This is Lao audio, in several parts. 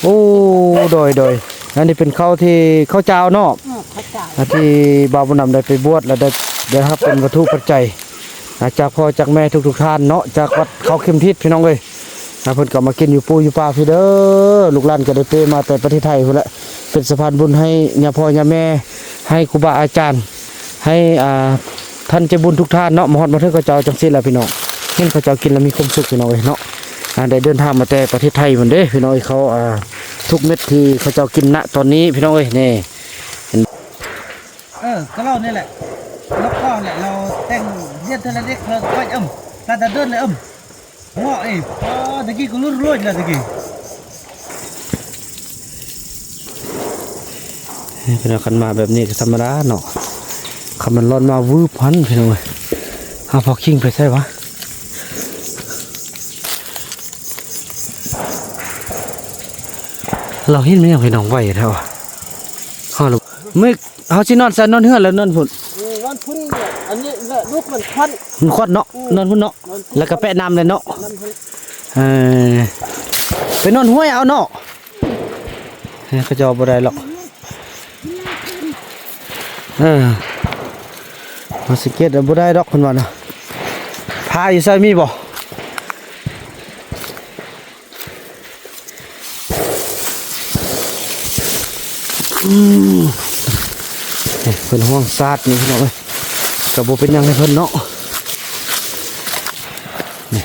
ໂອ້ ໂດຍ ໂດຍ ອັນນີ້ເປັນເຂົ້າທີ່ ເຂົ້າຈ້າວເນາະ ອືມ ເຂົ້າຈ້າວ ທີ່ບ່າວບຸນນຳໄດ້ໄປບວດ ແລ້ວໄດ້ ໄດ້ຮັບເປັນວັດຖຸປັດໄຈ ອາ ຈາກພໍ່ຈາກແມ່ທຸກໆທ່ານເນາະ ຈາກວັດເຂົ້າເຂັມທິດ ພີ່ນ້ອງເອີຍ ອາ ເພິ່ນກໍມາກິນຢູ່ປູຢູ່ປາພີ້ເດີ ລູກຫຼານກໍໄດ້ເປມາແຕ່ປະເທດໄທພຸ້ນແຫຼະ ເປັນສະພານບຸນໃຫ້ຍ່າພໍ່ຍ່າແມ່ ໃຫ້ຄູບາອາຈານ ໃຫ້ ອ່າ ທ່ານໃຈບຸນທຸກທ່ານເນາະ ມາຮອດມາເຖິງເຂົາເຈົ້າຈັ່ງຊີ້ແຫຼະພີ່ນ້ອງ ເຫັນເຂົາເຈົ້າກິນແລ້ວມີຄວາມສຸກພີ່ນ້ອງເອີຍເນາະ ອ່າ ໄດ້ເດີນທາງມາແຕ່ປະເທດໄທພຸ້ນເດ້ພີ່ນ້ອງເອີຍ ເຂົາ ອ່າ ທຸກເມັດທີ່ເຂົາເຈົ້າກິນນະຕອນນີ້ພີ່ນ້ອງເອີຍ ນີ້ ເອີ ກໍເຫຼົ່ານີ້ແຫຼະ ເຮົາກໍແຫຼະ ເຮົາແຕ່ງຮຽນເທື່ອລະເດັກເທື່ອກໍເອົາ ຕາຕາເດີນເລີຍເອີ ເງາະເອ ອໍ ຕະກີ້ກໍລຸ້ນໂລດລະຕະກີ້ ນີ້ພີ່ນ້ອງ ຄັນມາແບບນີ້ກໍທຳມະດາເນາະ ຄັນມັນຮ້ອນມາວືບຫັ້ນພີ່ນ້ອງເອີຍ ຫາພໍຄິງໄປໃສວະ ລາວເຫັນແມ່ນຫຍັງພີ່ນ້ອງ ໄວແທ້ວະ ເຮົາລະ ມື້ ເຮົາຊິນອນໃສ ນອນເຮືອນ ຫຼືນອນພຸ້ນ? ເອີ ນອນພຸ້ນ ອັນນີ້ລະ ລູກມັນຄວັນ ມັນຄວັນເນາະ ອືມ ນອນພຸ້ນເນາະ ນອນພຸ້ນ ແລ້ວກໍແປະນ້ຳເລີຍເນາະ ນ້ຳພຸ້ນ ເອີ ໄປນອນຫ້ວຍເອົາເນາະ ເອີ ເຂົາເຈົ້າບໍ່ໄດ້ຫຼອກ ເອີ ມາສະເກັດບໍ່ໄດ້ດອກ ເພິ່ນວ່ານະ ຜາຢູ່ໃສ ມີບໍ່? ອືມ ເພິ່ນຫ່ວງສາດນີ້ພີ່ນ້ອງເອີຍ ກໍບໍ່ເປັນຫຍັງໃຫ້ເພິ່ນເນາະ ນີ້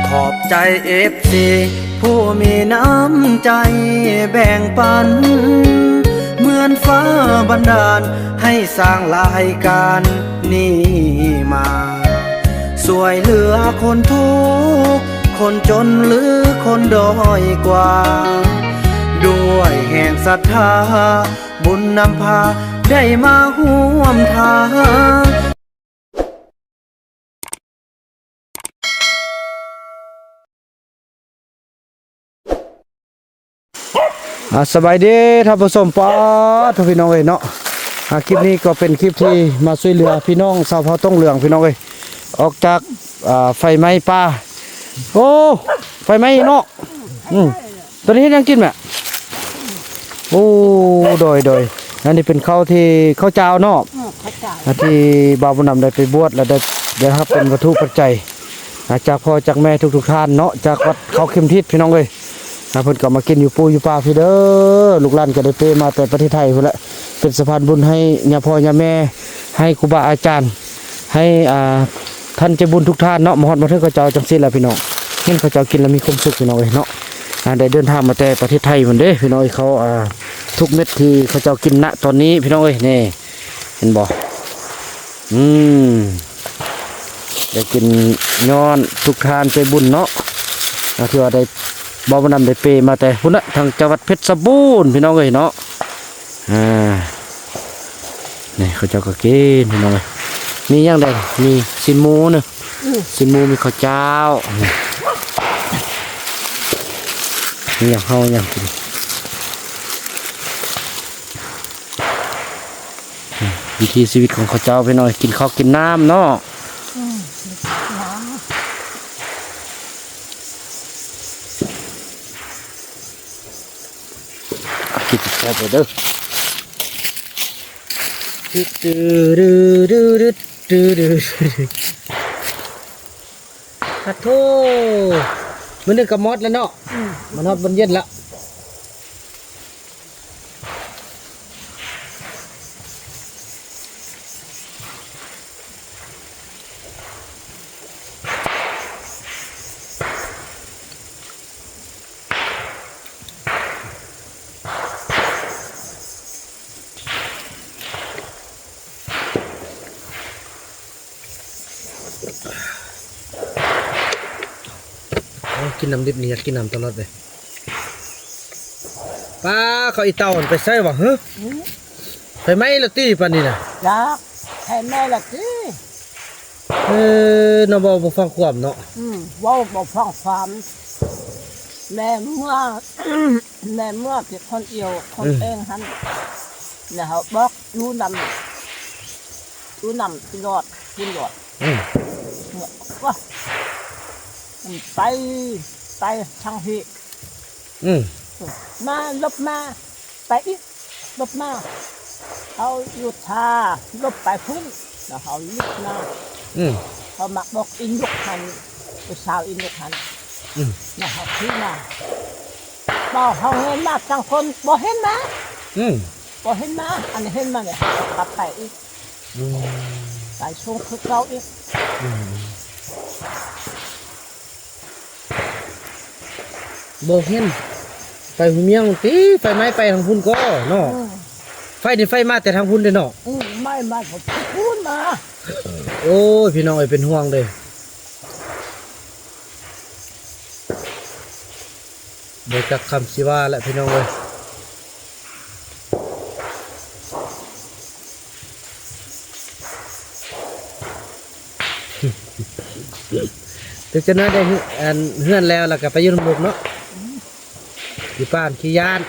ຂອບໃຈເອັຟຊີຜູ້ມີນ້ຳໃຈແບ່ງປັນ ເໝືອນຟ້າບັນດານໃຫ້ສ້າງລາຍການນີ້ມາ ຊ່ວຍເຫຼືອຄົນທຸກຄົນຈົນ ຫຼື ຄົນດ້ອຍກວ່າ ດ້ວຍແຮງສັດທາ ບຸນນຳພາໄດ້ມາຮ່ວມທາງ. ອ່າ ສະບາຍດີທ່ານຜູ້ຊົມ ປາດໂທ້ ພີ່ນ້ອງເອີຍເນາະ ອ່າ ຄລິບນີ້ກໍເປັນຄລິບທີ່ມາຊ່ວຍເຫຼືອພີ່ນ້ອງຊາວເຜົ່າຕົງເຫຼືອງ ພີ່ນ້ອງເອີຍ ອອກຈາກ ອ່າ ໄຟໄໝ້ປ່າ ໂອ້ ໄຟໄໝ້ເນາະ ອືມ ຕອນນີ້ເຮັດຫຍັງກິນແມ່? ໂອ້ ໂດຍ ໂດຍ ອັນນີ້ເປັນເຂົ້າທີ່ ເຂົ້າຈ້າວເນາະ ອືມ ເຂົ້າຈ້າວ ອ່າ ທີ່ບ່າວບຸນນຳໄດ້ໄປບວດ ແລ້ວໄດ້ ໄດ້ຮັບເປັນວັດຖຸປັດໄຈ ອ່າ ຈາກພໍ່ຈາກແມ່ທຸກໆທ່ານເນາະ ຈາກວັດເຂົ້າເຂັມທິດ ພີ່ນ້ອງເອີຍ ອ່າ ເພິ່ນກໍມາກິນຢູ່ປູຢູ່ປາພີ້ເດີ ລູກຫຼານກໍໄດ້ເປມາແຕ່ປະເທດໄທພຸ້ນແຫຼະ ເປັນສະພານບຸນໃຫ້ຍ່າພໍ່ຍ່າແມ່ ໃຫ້ຄູບາອາຈານ ໃຫ້ ອ່າ ທ່ານໃຈບຸນທຸກທ່ານເນາະ ມາຮອດມາເຖິງເຂົາເຈົ້າຈັ່ງຊີ້ແຫຼະພີ່ນ້ອງ ເຫັນເຂົາເຈົ້າກິນແລ້ວມີຄວາມສຸກພີ່ນ້ອງເອີຍເນາະ ອ່າ ໄດ້ເດີນທາງມາແຕ່ປະເທດໄທພຸ້ນເດ້ພີ່ນ້ອງເອີຍ ເຂົາ ອ່າ ທຸກເມັດທີ່ເຂົາເຈົ້າກິນນະຕອນນີ້ພີ່ນ້ອງເອີຍ ນີ້ ເຫັນບໍ່? ອືມ ໄດ້ກິນຍ້ອນທຸກທ່ານໃຈບຸນເນາະ ອ່າ ທີ່ວ່າໄດ້ ບ່າວບຸນນຳໄດ້ເປມາແຕ່ພຸ້ນນະ ທາງຈັງຫວັດເພັດຊະບູນ ພີ່ນ້ອງເອີຍເນາະ ອ່າ ນີ້ເຂົາເຈົ້າກໍກິນ ພີ່ນ້ອງເອີຍ ມີຫຍັງແດ່? ມີຊີ້ນໝູເນາະ ອືມ ຊີ້ນໝູ ມີເຂົ້າຈ້າວ ມີຫຍັງເຮົາຫຍັງກິນ ວິຖີຊີວິດຂອງເຂົາເຈົ້າ ພີ່ນ້ອງ ກິນເຂົ້າກິນນ້ຳເນາະ ອືມ ກິນນ້ຳ ກິນແຊບເດີ ປາໂທ ມື້ໜຶ່ງກໍໝົດແລ້ວເນາະ ອືມ ມາຮອດບ່ອນເຢັນລະ. ໂອ້ ກິນນ້ຳດິບນີ້ ຢາກກິນນ້ຳຕະຫຼອດເລີຍ. ປ້າ ເຂົາອີເຕົາຫັ້ນໄປໃສຫວາຫື? ໄຟໄໝ້ລະຕິປານນີ້ນະ? ຈັກ ໄຟໄໝ້ລະຕິ. ເອີ ເນາະ ເວົ້າບໍ່ຟັງຄວາມເນາະ. ອືມ ເວົ້າບໍ່ຟັງຄວາມ. ແມ່ເມືອ ແມ່ເມືອແຕ່ຄົນດຽວ ຄົນເອງຫັ້ນ ແລ້ວເຮົາບອກຢູ່ນຳ ຢູ່ນຳຕະຫຼອດ ຕະຫຼອດ. ອືມ ວ່າ ໄປ ໄປທາງພີ້ ອືມ ມາ ຫຼົບມາ ໄປອີກ ຫຼົບມາ ເຮົາຢູ່ທ່າ ຫຼົບໄປພຸ້ນ ແລ້ວເຮົາຫຼຸດມາ ອືມ ເຮົາມາບອກອີ່ນົກຫັ້ນ ຜູ້ສາວອີ່ນົກຫັ້ນ ອືມ ແລ້ວເຮົາຂີ່ມາ ບໍ່ ເຮົາເຫັນມາຈັ່ງຄົນບໍ່ເຫັນມາ ອືມ ບໍ່ເຫັນມາ ອັນນີ້ເຫັນມານີ້ ເຮົາກັບໄປອີກ ອືມ ໄປສົ່ງຄືເກົ່າອີກ ອືມ ບໍ່ເຫັນ ໄຟຫູມຽງຕິ ໄຟໄໝ້ໄປທາງພຸ້ນກໍເນາະ ອືມ ໄຟນີ້ໄຟມາແຕ່ທາງພຸ້ນເດ້ເນາະ ອືມ ໄໝ້ມາທາງພຸ້ນມາ ໂອ້ຍ ພີ່ນ້ອງເອີຍ ເປັນຫ່ວງເດ້ ບໍ່ຈັກຄຳຊິວ່າແຫຼະພີ່ນ້ອງເອີຍ ເປັນຈັ່ງໃດໄດ້ ອັນ ເຮືອນແລ້ວ ແລ້ວກໍໄປຢູ່ນຳລູກເນາະ ຢູ່ບ້ານຂີ້ຢ້ານ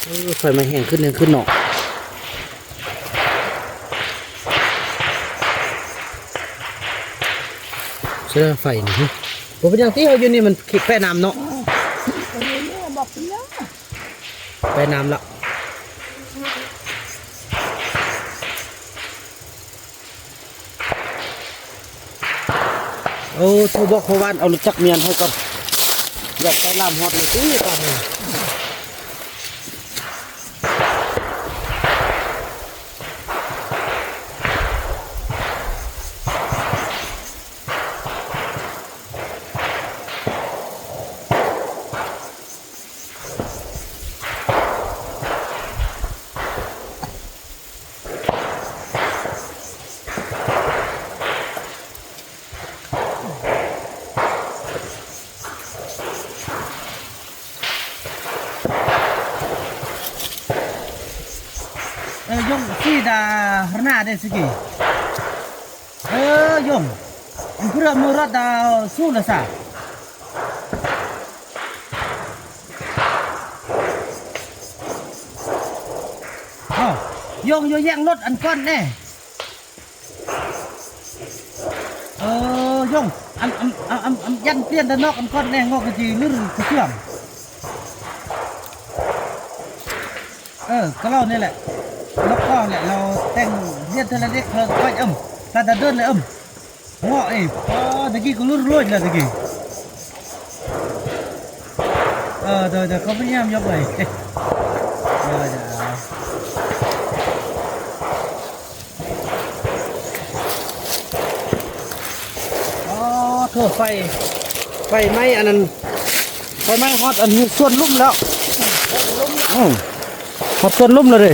ເອີ ໄຟມັນແຮງຂຶ້ນ ແຮງຂຶ້ນເນາະ ສະແດງໄຟນີ້ ບໍ່ເປັນຫຍັງຕິ ເຮົາຢູ່ນີ້ມັນແປນ້ຳເນາະ ເອີ ເອີ ບໍ່ເປັນຫຍັງ ແປນ້ຳລະ ໂອ້ ໂທບອກພໍ່ບ້ານເອົາລົດຈັກມາໃຫ້ກ່ອນ ຢາກໃຊ້ນ້ຳຮອດເລີຍຕິຕອນນີ້. ເອີ ຢົງ ຊີດາ ຮະນາ ເດ ສະກີ ເອີ ຢົງ ອັນເພື່ອມືລັດດາວຊູລະຊາ ເອີ ຢົງ ຢົງ ແຍ່ງລົດອັນກ່ອນແດ່ ເອີ ຢົງ ອັນ ອັນ ອັນ ອັນ ອັນ ຢັນປ່ຽນຕານອກອັນກ່ອນແດ່ ງອກກະຈີລືກະຊວງ ເອີ ກະລາວນີ້ແຫຼະ ນອກກອງແຫຼະ ລາວແຕ່ງຮຽນເທື່ອລະເດັກ ເທື່ອລະນ້ອຍ ເອີມ ຕາດາເດີນເລີຍ ເອີມ ເງາະເອ ເອີ ຕະກີ້ກູລຸດໂລດລະຕະກີ້ ເອີ ໂດຍ ໂດຍ ເຂົາພະຍາຍາມຍົກໄວ້ ໂດຍ ໂດຍ ອໍ ໂທ້ ໄຟ ໄຟໄໝ້ອັນນັ້ນ ໄຟໄໝ້ຮອດອັນສວນລຸ່ມແລ້ວ ອືມ ຮອດສວນລຸ່ມແລ້ວເດ້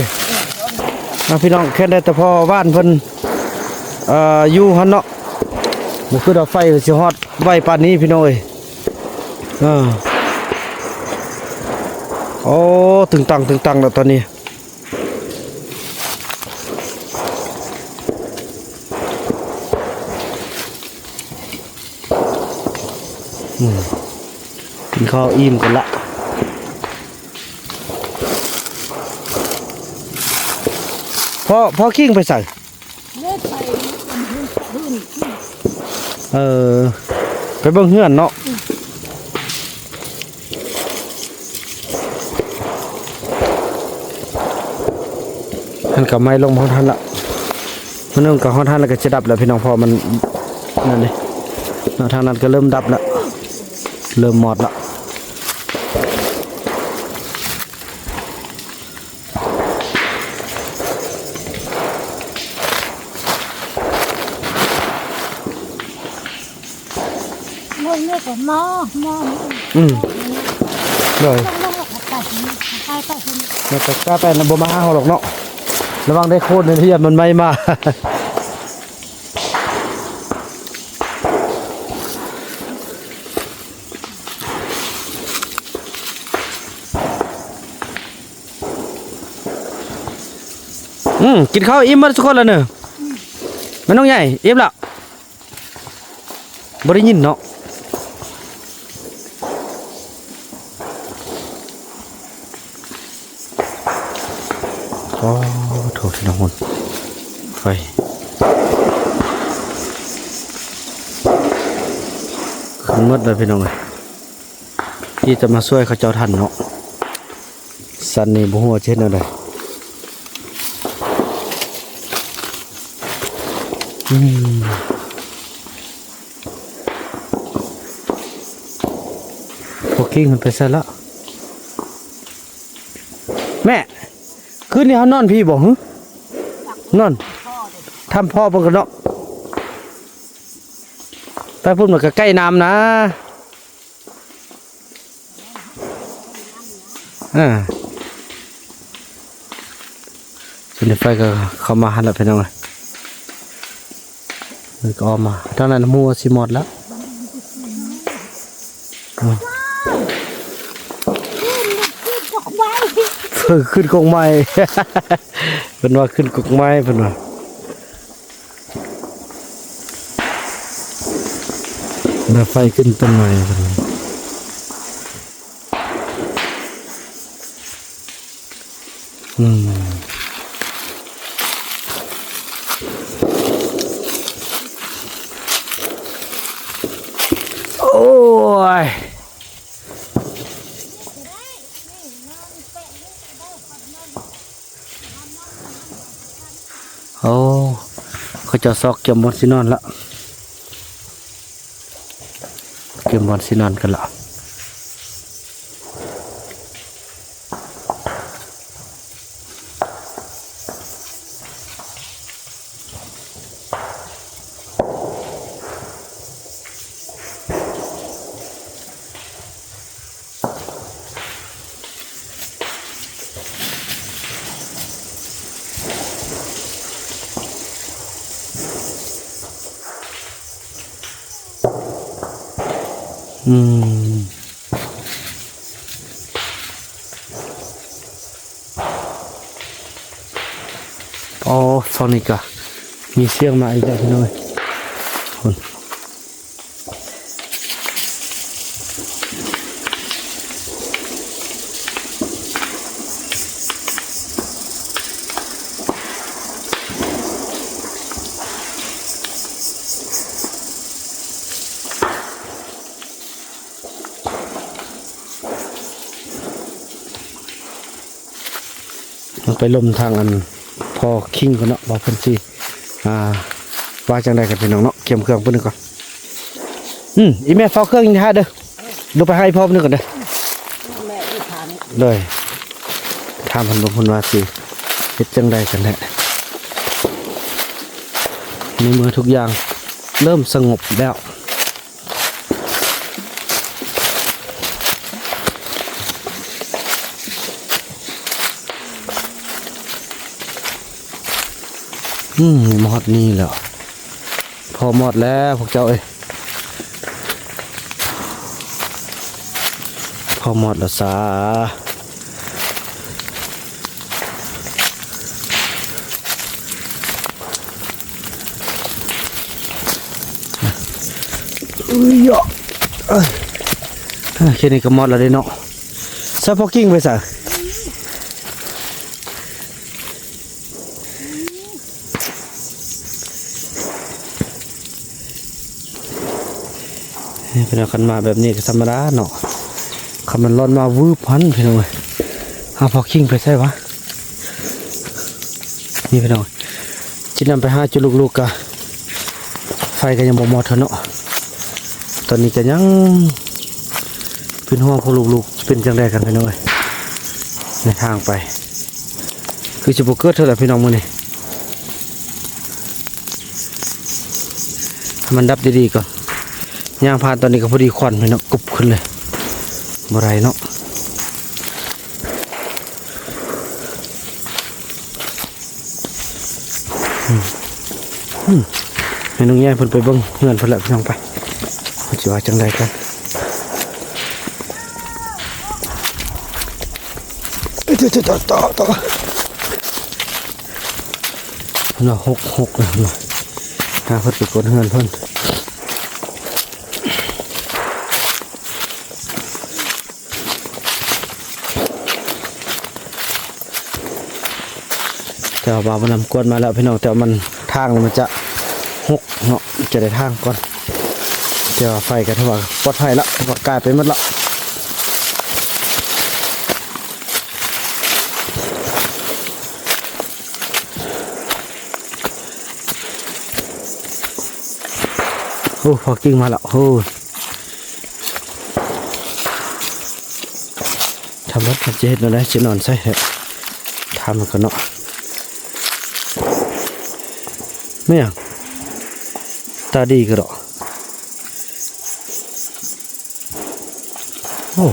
ອ່າ ພີ່ນ້ອງ ແຄ່ນໄດ້ແຕ່ພໍ້ບ້ານເພິ່ນ ເອີ ຢູ່ຫັ້ນເນາະ ບໍ່ຄິດວ່າໄຟຊິຮອດໄວປານນີ້ ພີ່ນ້ອງເອີຍ ເອີ ໂອ້ ຕຶງຕັງ ຕຶງຕັງແລ້ວຕອນນີ້. ອືມ ກິນເຂົ້າອີ່ມກັນລະ ພໍ່ ພໍ່ຄິງໄປໃສ? ເລີຍໄປເຮືອນ ເອີ ໄປເບິ່ງເຮືອນເນາະ ຫັ້ນກະໄໝ້ລົງຮອດຫັ້ນລະ ມັນລົງກະຮອດຫັ້ນລະກະຈະດັບລະພີ່ນ້ອງ ເພາະມັນນັ້ນເດ ເນາະ ທາງນັ້ນກະເລີ່ມດັບລະ ເລີ່ມມອດລະ. ລົງເລີຍກໍໝໍ ໝໍ ອືມ ໂດຍ ລົງ ລົງແລ້ວກໍໄປ ໄປ ໄປ ໄປ ບໍ່ມາຫາເຮົາດອກເນາະ ລະວັງໄດ້ໂຄນເດ ຢ້ານມັນໄໝ້ມາ. ອືມ ກິນເຂົ້າອີ່ມໝົດທຸກຄົນແລ້ວເນີ ແມ່ນ້ອງໃຫຍ່ ອີ່ມແລ້ວ. ບໍ່ໄດ້ຍິນເນາະ. ໂອ້ໂຖ ພີ່ນ້ອງ ໄຟຂຶ້ນໝົດແລ້ວ ພີ່ນ້ອງເອີຍ. ທີ່ຈະມາຊ່ວຍເຂົາເຈົ້າທັນເນາະ. ສັນນີ້ບໍ່ຮູ້ວ່າຈະເຮັດແນວໃດ. ອືມ ພວກຄິງມັນໄປໃສລະ? ແມ່ ຄືນນີ້ເຮົານອນພີ້ບໍ່ຫື? ນອນທຳພໍ່ເບິ່ງກັນເນາະ. ໄປພຸ້ນມັນກໍໃກ້ນ້ຳນະ. ອ່າ ເພິ່ນໄຟກໍເຂົ້າມາຫັ້ນລະ ພີ່ນ້ອງເອີຍ. ມັນກໍອອກມາທາງນັ້ນ ໝູ່ຊິມອດແລ້ວ. ອືມ ເອີ ຂຶ້ນກົກໄມ້ ເພິ່ນວ່າຂຶ້ນກົກໄມ້ ເພິ່ນວ່າ. ແລ້ວໄຟຂຶ້ນຕົ້ນໄມ້ ອືມ ໂອ້ຍ. ໂອ້ ເຂົາເຈົ້າຊອກກຽມບ່ອນຊິນອນລະ ກຽມບ່ອນຊິນອນກັນລະ. ອືມ ອໍ ຝັ່ງນີ້ກະມີສຽງມາອີກແລ້ວ ພີ່ນ້ອງເອີຍ. ພຸ້ນ ເຮົາໄປລົມທາງອັນພໍ່ຄິງກ່ອນເນາະ ວ່າເພິ່ນຊິ ອ່າ ວ່າຈັ່ງໃດກັນ ພີ່ນ້ອງເນາະ. ກຽມເຄື່ອງເພິ່ນກ່ອນ. ອືມ ອີ່ແມ່ເຝົ້າເຄື່ອງຢູ່ນີ້ເດີ ລົງໄປຫາອີ່ພໍ່ເພິ່ນກ່ອນເດີ. ໂດຍ ຖາມເພິ່ນເບິ່ງ ເພິ່ນວ່າຊິເຮັດຈັ່ງໃດກັນແທ້ ໃນເມື່ອທຸກຢ່າງເລີ່ມສະຫງົບແລ້ວ. ອືມ ມາຮອດນີ້ແລ້ວ ພໍມອດແລ້ວພວກເຈົ້າເອີຍ ພໍມອດແລ້ວຊາ. ເອີຍ ເອີຍ ເອີຍ ແຄ່ນີ້ກໍໝົດແລ້ວເດ້ເນາະ. ໃສ່ພໍ່ກິ້ງໄປໃສ? ນີ້ເພິ່ນວ່າຄັນມາແບບນີ້ກໍທຳມະດາເນາະ ຄັນມັນຮ້ອນມາວືບຫັ້ນ ພີ່ນ້ອງເອີຍ. ຫາພໍ່ຄິງໄປໃສວະ? ນີ້ພີ່ນ້ອງ ຊິນຳໄປຫາຈຸລູກໆ ກະໄຟກໍຍັງບໍ່ໝົດເທື່ອເນາະ. ຕອນນີ້ກໍຍັງເປັນຫ່ວງພວກລູກໆ ຊິເປັນຈັ່ງໃດກັນ ພີ່ນ້ອງເອີຍ ໃນທາງໄປ. ຄືຊິບໍ່ເກີດເທື່ອລະພີ່ນ້ອງມື້ນີ້ ໃຫ້ມັນດັບດີໆກ່ອນ. ຍ່າງຜ່ານຕອນນີ້ກໍພໍດີຄວັນພີ່ນ້ອງ ກຸບຂຶ້ນເລີຍ ບໍ່ໄດ້ເນາະ. ອືມ ອືມ ໃຫ້ນ້ອງແຍມເພິ່ນໄປເບິ່ງເຮືອນເພິ່ນແລ້ວພີ່ນ້ອງ ໄປ ເພິ່ນຊິວ່າຈັ່ງໃດກັນ. ຕໍ່ ຕໍ່ ຕໍ່ ຕໍ່ ຕໍ່. ເນາະ ຫົກ ຫົກ ເນາະ ຫາເພິ່ນໄປກວດເຮືອນເພິ່ນ. ແຕ່ວ່າບ່າວບຸນນຳກວດມາແລ້ວພີ່ນ້ອງ ແຕ່ວ່າມັນ ທາງມັນຈະຫົກເນາະ ຈະໄດ້ທາງກ່ອນ ແຕ່ວ່າໄຟກໍຖືວ່າປອດໄພລະ ຖືວ່າກາຍໄປໝົດລະ. ໂອ້ ພວກຈິງມາແລ້ວ ໂອ້ ທຳລັດ ມັນຈະເຮັດແນວໃດ ຊິນອນໃສ ຖາມມັນກ່ອນເນາະ. ແມ່ນຫຍັງ ຕາດີກະດອກ. ໂອ້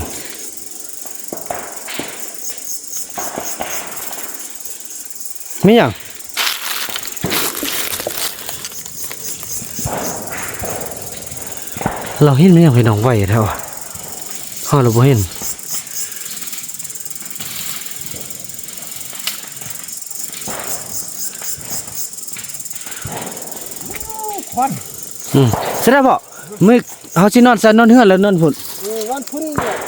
ແມ່ນຫຍັງ ລາວເຫັນແມ່ນຫຍັງ ພີ່ນ້ອງ ໄວແທ້ວະ ເຮົາລະບໍ່ເຫັນ. ຄວັນ ອືມ ສະແດງວ່າ ມື້ ເຮົາຊິນອນໃສ ນອນເຮືອນ ຫຼືນອນພຸ້ນ? ເອີ ນອນພຸ້ນ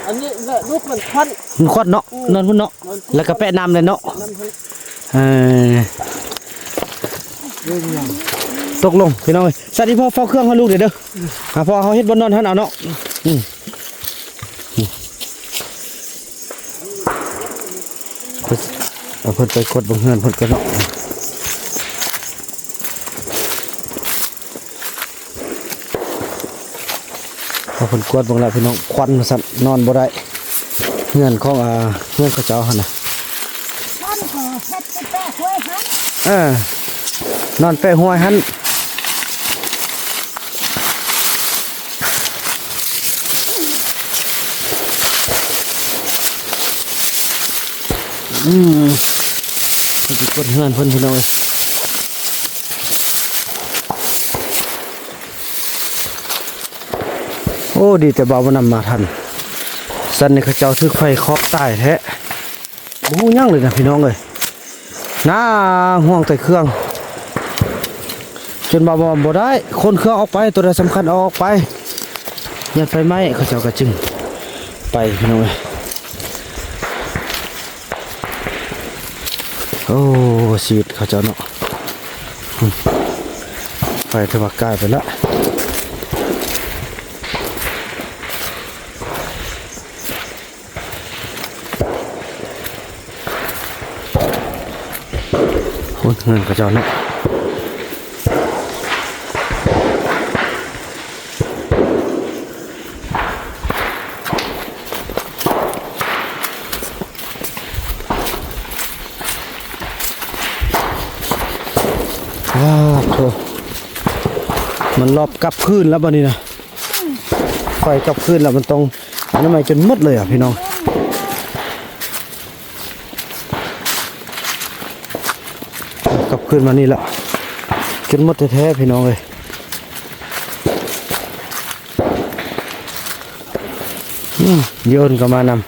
ອັນນີ້ແຫຼະ ລູກມັນຄວັນ ມັນຄວັນເນາະ ອືມ ນອນພຸ້ນເນາະ ນອນພຸ້ນ ແລ້ວກໍແປະນ້ຳເລີຍເນາະ ນອນພຸ້ນ ເອີ ຕົກລົງພີ່ນ້ອງເອີຍ. ສັນອີ່ພໍ່ເຝົ້າເຄື່ອງໃຫ້ລູກເດີ ອືມ ອ່າ ເພາະວ່າເຮົາເຮັດບ່ອນນອນຫັ້ນເອົາເນາະ ອືມ. ເອົາເພິ່ນໄປກວດເບິ່ງເຮືອນເພິ່ນກ່ອນເນາະ ເອົາເພິ່ນກວດເບິ່ງແລ້ວພີ່ນ້ອງ ຄວັນວ່າຊັ້ນ ນອນບໍ່ໄດ້ ເຮືອນຂອງ ອ່າ ເຮືອນເຂົາເຈົ້າຫັ້ນນະ ຄວັນກໍເຮັດແຕ່ແປະຫ້ວຍຫັ້ນ ເອີ ນອນແປະຫ້ວຍຫັ້ນ. ອືມ ເພິ່ນໄປກວດເຮືອນເພິ່ນ ພີ່ນ້ອງເອີຍ. ໂອ້ ດີແຕ່ບ່າວບຸນນຳມາທັນ ສັນນີ້ເຂົາເຈົ້າຖືກໄຟຄອກຕາຍແທ້. ບໍ່ຮູ້ຫຍັງເລີຍນະພີ່ນ້ອງເອີຍ ໜ້າຫ່ວງແຕ່ເຄື່ອງ ຈົນວ່າບໍ່ ບໍ່ໄດ້ ຂົນເຄື່ອງອອກໄປ ຕົວໃດສຳຄັນເອົາອອກໄປ ຢ້ານໄຟໄໝ້ ເຂົາເຈົ້າກໍຈຶ່ງໄປພີ່ນ້ອງເອີຍ. ໂອ້ ຊີວິດເຂົາເຈົ້າເນາະ ໄຟຖືວ່າກາຍໄປລະ. ໂອ້ ເຮືອນເຂົາເຈົ້າເນາະ ອ້າໂທ້ ມັນລອບກັບຄືນແລ້ວບັດນີ້ນະ. ໄຟກັບຄືນແລ້ວ ມັນຕ້ອງອັນນັ້ນໃໝ່ຈົນໝົດເລີຍອະພີ່ນ້ອງ ກັບຄືນມານີ້ລະ ຈົນໝົດແທ້ໆ ພີ່ນ້ອງເອີຍ. ອືມ ໂຍນກໍມານຳ.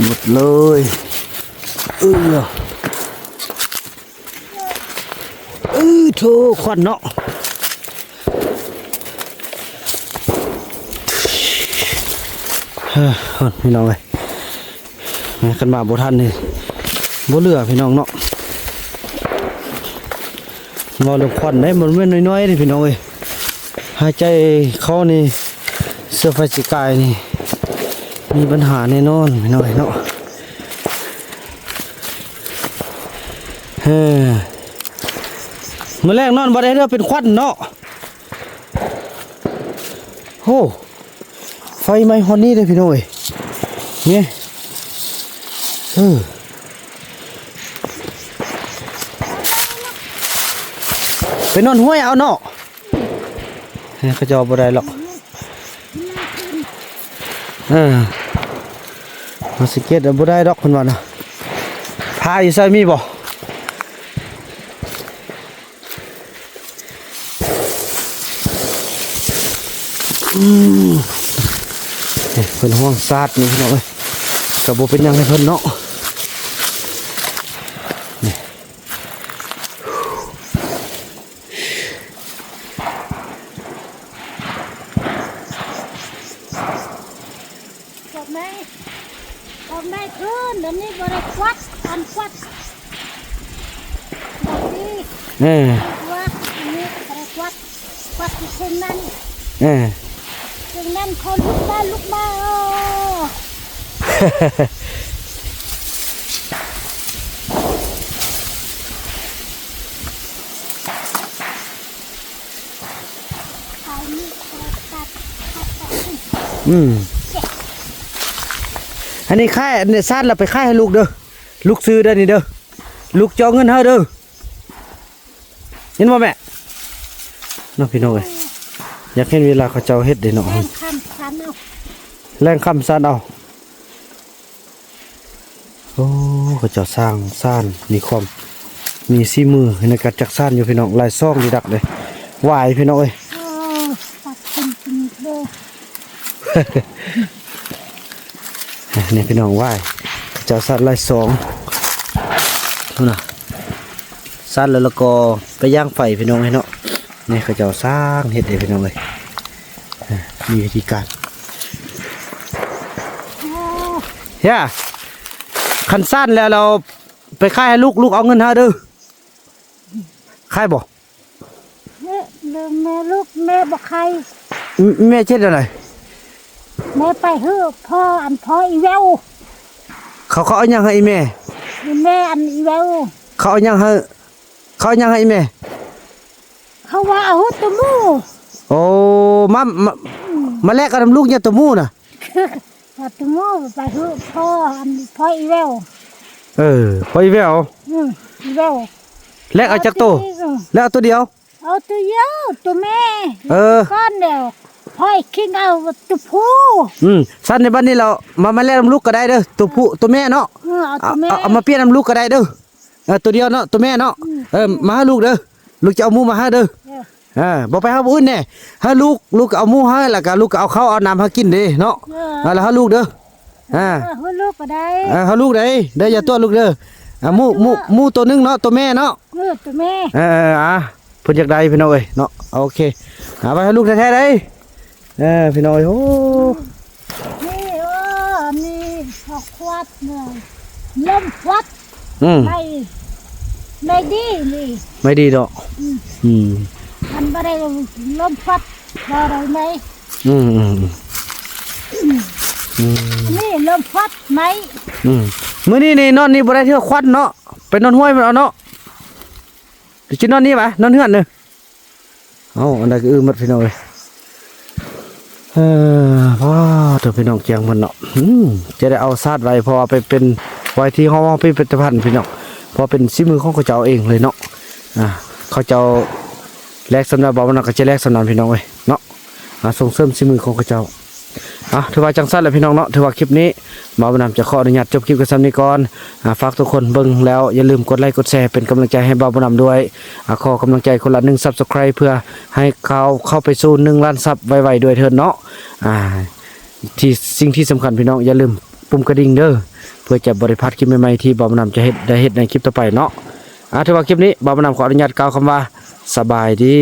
ໝົດເລີຍ ເອີ ເອີ ໂທ້ ຄວັນເນາະ ເອີ ພີ່ນ້ອງເອີຍ. ແມ່ນ ຄັນມາບໍ່ທັນນີ້ບໍ່ເຫຼືອພີ່ນ້ອງເນາະ ເວົ້າເລື່ອງຄວັນໄດ໋ ມັນບໍ່ແມ່ນນ້ອຍໆເດ້ພີ່ນ້ອງເອີຍ ຫາຍໃຈເຂົ້ານີ້ ເຊື້ອໄຟຊິກາຍນີ້ ມີບັນຫາແນ່ນອນພີ່ນ້ອງເອີຍເນາະ ເອີ. ມື້ແລງນອນບໍ່ໄດ້ເດີ້ ເປັນຄວັນເນາະ. ໂອ້ ໄຟໄໝ້ຮອດນີ້ເດ້ພີ່ນ້ອງເອີຍ ນີ້ ເອີ ໄປນອນຫ້ວຍເອົາເນາະ. ເອີ ເຂົາເຈົ້າບໍ່ໄດ້ດອກ ເອີ ມາສັງເກດເອົາບໍ່ໄດ້ດອກ ເພິ່ນວ່ານະ. ຜາຢູ່ໃສ ມີບໍ່? ອືມ ເພິ່ນຫ່ວງສາດນີ້ພີ່ນ້ອງເອີຍ ກໍບໍ່ເປັນຫຍັງໃຫ້ເພິ່ນເນາະ. ດອກໄມ້ ດອກໄມ້ຂຶ້ນ ດຽວນີ້ບໍ່ໄດ້ກວາດ ອັນກວາດ ດອກນີ້ ເອີ ກວາດ ອັນນີ້ກໍບໍ່ໄດ້ກວາດ ກວາດທີ່ເຊິ່ງນັ້ນ ເອີ ເຊິ່ງນັ້ນເຂົາລຸກມາ ລຸກມາ ໂອ້ ອືມ ອັນນີ້ຂາຍ ອັນນີ້ຊາດແລ້ວໄປຂາຍໃຫ້ລູກເດີ້ ລູກຊື້ເດີ້ນີ້ເດີ້ ລູກຈະເອົາເງິນໃຫ້ເດີ້ ເຫັນບໍ່ແມ່? ເນາະ ພີ່ນ້ອງເອີຍ ຢາກເຫັນເວລາເຂົາເຈົ້າເຮັດເດ້ເນາະ ແລງຄ່ຳຊານເອົາ ແລງຄ່ຳຊານເອົາ. ໂອ້ ເຂົາເຈົ້າສ້າງສານ ມີຄວາມ ມີສີມືໃນການຈັກສານຢູ່ພີ່ນ້ອງ ຫຼາຍຊ່ອງດີດັກເດ້ ຫວາຍພີ່ນ້ອງເອີຍ ເອີ ຕັດຂຶ້ນອີກເດີ້ ນີ້ພີ່ນ້ອງ ຫວາຍ ເຂົາເຈົ້າສານຫຼາຍຊ່ອງ ພຸ້ນນະ ສານແລ້ວ ແລ້ວກໍໄປຍ່າງໄຟພີ່ນ້ອງເອີຍເນາະ ນີ້ເຂົາເຈົ້າສ້າງເຮັດເດ້ພີ່ນ້ອງເອີຍ ເອີ ມີວິທີການ ເອີ ຄັນສ້ານແລ້ວ ແລ້ວໄປຂາຍໃຫ້ລູກ ລູກເອົາເງິນໃຫ້ເດີ້ ຂາຍບໍ່? ແມ່ ແມ່ລູກ ແມ່ບໍ່ຂາຍ ແມ່ເຮັດແນວໃດ? ແມ່ໄປເຮີ້ພໍ່ ອັນພໍ່ອີແວວ ເຂົາ ເຂົາເອົາຫຍັງໃຫ້ອີແມ່? ອີແມ່ ອັນອີແວວ ເຂົາເອົາຫຍັງໃຫ້? ເຂົາເອົາຫຍັງໃຫ້ອີແມ່? ເຂົາວ່າເອົາໂຕໝູ ໂອ້ ມາ ມາ ອືມ ມາແລກເອົານຳລູກຍາໂຕໝູນະ ຍາໂຕໝູໄປເຮີ້ພໍ່ ອັນພໍ່ອີແວວ ເອີ ພໍ່ອີແວວ ອືມ ອີແວວ ແລກເອົາຈັກໂຕ? ແລກເອົາໂຕດຽວ ເອົາໂຕດຽວ ໂຕແມ່ ເອີ ກ່ອນດຽວ ຂ້ອຍຄິງເອົາໂຕຜູ້ ອືມ ຊັ້ນໃນບັດນີ້ລາວມາ ມາແລກນຳລູກກໍໄດ້ເດີ້ ໂຕຜູ້ ໂຕແມ່ເນາະ ເອີ ເອົາໂຕແມ່ ເອົາ ເອົາມາປ່ຽນນຳລູກກໍໄດ້ເດີ້ ເອີ ໂຕດຽວເນາະ ໂຕແມ່ເນາະ ອືມ ເອີ ມາໃຫ້ລູກເດີ້ ລູກຈະເອົາໝູມາໃຫ້ເດີ້ ເອີ ເອີ ບໍ່ໄປຫາຜູ້ອື່ນແດ່ ໃຫ້ລູກ ລູກເອົາໝູໃຫ້ ແລ້ວກໍລູກກໍເອົາເຂົ້າເອົານ້ຳໃຫ້ກິນເດ້ເນາະ ເອີ ເອີ ແລ້ວໃຫ້ລູກເດີ້ ອ່າ ເອີ ໃຫ້ລູກກໍໄດ້ ເອີ ໃຫ້ລູກໄດ້ ໄດ້ຢາຕົວະລູກເດີ້ ອ່າ ໝູ ໝູ ໝູໂຕໜຶ່ງເນາະ ໂຕແມ່ເນາະ ເອີ ໂຕແມ່ ເອີ ອ່າ ເພິ່ນຢາກໄດ້ພີ່ນ້ອງເອີຍເນາະ ໂອເຄ ເອົາໄວ້ໃຫ້ລູກແທ້ໆເດ້ ເອີ ພີ່ນ້ອງເອີຍ ໂອ້ ນີ້ ເອີ ອັນນີ້ເຂົາຂວດເລີຍ ລົມຂວດ ອືມ ໄມ້ ໄມ້ດີນີ້ ໄມ້ດີເນາະ ອືມ ອືມ ມັນບໍ່ໄດ້ລົມພັດ ບໍ່ໄດ້ໄມ້ ອືມ ອືມ ອືມ ນີ້ລົມພັດໄມ້ ອືມ ມື້ນີ້ນີ້ນອນນີ້ບໍ່ໄດ້ເທື່ອຄວັນເນາະ ໄປນອນຫ້ວຍມັນເອົາເນາະ ຊິນອນນີ້ຫວາ ນອນເຮືອນເດີ. ເອົ້າ ອັນໃດກໍອຶໝົດພີ່ນ້ອງເອີຍ ເອີ ວ້າ ໂທ້ ພີ່ນ້ອງ ກຽງໝົດເນາະ ອືມ ຈະໄດ້ເອົາສາດໄວ້ ເພາະວ່າໄປເປັນໄວ້ທີ່ຫ້ອງພິພິທະພັນພີ່ນ້ອງ ເພາະເປັນສີມືຂອງເຂົາເຈົ້າເອງເລີຍເນາະ ອ່າ ເຂົາເຈົ້າແລກສ່ຳໃດ ບ່າວບຸນນຳກໍຈະແລກສ່ຳນັ້ນພີ່ນ້ອງເອີຍເນາະ ອ່າ ສົ່ງເສີມສີມືຂອງເຂົາເຈົ້າ. ອ່ະ ຖືວ່າຈັ່ງຊັ້ນແຫຼະພີ່ນ້ອງເນາະ ຖືວ່າຄລິບນີ້ບ່າວບຸນນຳຈະຂໍອະນຸຍາດຈົບຄລິບກັນສ່ຳນີ້ກ່ອນ ອ່າ ຝາກທຸກຄົນເບິ່ງແລ້ວຢ່າລືມກົດໄລກົດແຊເປັນກຳລັງໃຈໃຫ້ບ່າວບຸນນຳດ້ວຍ ອ່າ ຂໍກຳລັງໃຈຄົນລະໜຶ່ງ Subscribe ເພື່ອໃຫ້ເຂົ້າ ເຂົ້າໄປສູ່ໜຶ່ງລ້ານ Sub ໄວໆດ້ວຍເທີ້ນເນາະ ອ່າ ທີ່ ສິ່ງທີ່ສຳຄັນພີ່ນ້ອງຢ່າລືມປຸ່ມກະດິ່ງເດີ ເພື່ອຈະບໍ່ໄດ້ພາດຄລິບໃໝ່ໆທີ່ບ່າວບຸນນຳຈະເຮັດ ໄດ້ເຮັດໃນຄລິບຕໍ່ໄປເນາະ ອ່າ ຖືວ່າຄລິບນີ້ບ່າວບຸນນຳຂໍອະນຸຍາດກ່າວຄຳວ່າ ສະບາຍດີ.